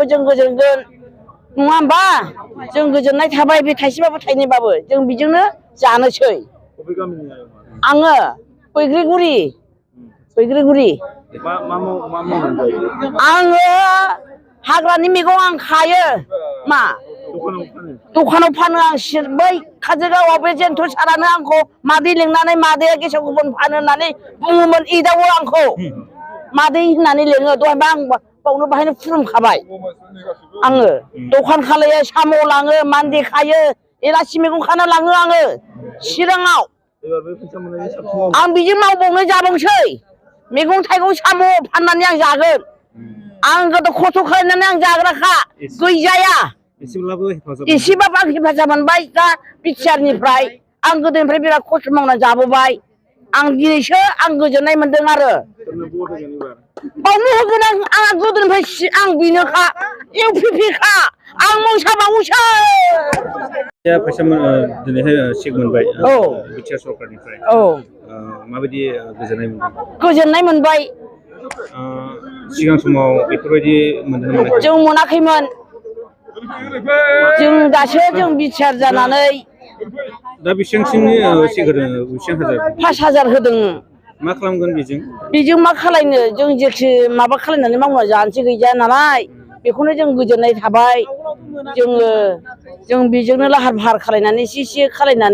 जों गोजोनगोन नङा होमबा जों गोजोननाय थाबाय बे थाइसेबाबो थाइनैबाबो जों बेजोंनो जानोसै आङो बैग्रिगुरि आङो हाग्रानि मैगं आं खायो मा दखानाव फानो आं बै काजलगावआव बे जेन्थ' सारानो आंखौ मादै लिंनानै मादैया गेसाव गोफोन फानो होननानै बुङोमोन एदावो आंखौ मादै होननानै लिङो दहायबा आं बावनो बाहायनो खुलुमखाबाय आङो दखान खालायो साम' लाङो मान्दे खायो एलासि मैगं खाना लाङो आङो चिराङाव आं बिजों मावबावनो जाबावसै मैगं थाइगं साम' फाननानै आं जागोन आं गोदो खस्थ' खालामनानै आं जाग्राखा गैजाया एसेबाबो आं हेफाजाब मोनबाय दा बिटिआरनिफ्राय आं गोदोनिफ्राय बिराद खस्थ' मावनानै जाबोबाय आं दिनैसो आं गोजोननाय मोनदों आरो बावनो होगोन आं गोदोनिफ्राय आं बेनोखा इउपिपिखा आं मोसाबावोसै फैसा दिनैहाय चेक मोनबाय बिटिआर सरकारनिफ्राय माबायदि गोजोननाय मोनबाय सिगां समाव बेफोरबायदि मोनदोंमोन जों मोनाखैमोन जों दासो जों बिटिआर जानानै दा बेसेबांसिमनि चेक होदों 5,000 होदों मा खालामगोन बेजों मा खालायनो जों जेखि माबा खालायनानै मावना जानोसै गैजाया नालाय बेखौनो जों गोजोननाय थाबाय जों बेजोंनो लाहार फाहार खालायनानै एसे खालायनानै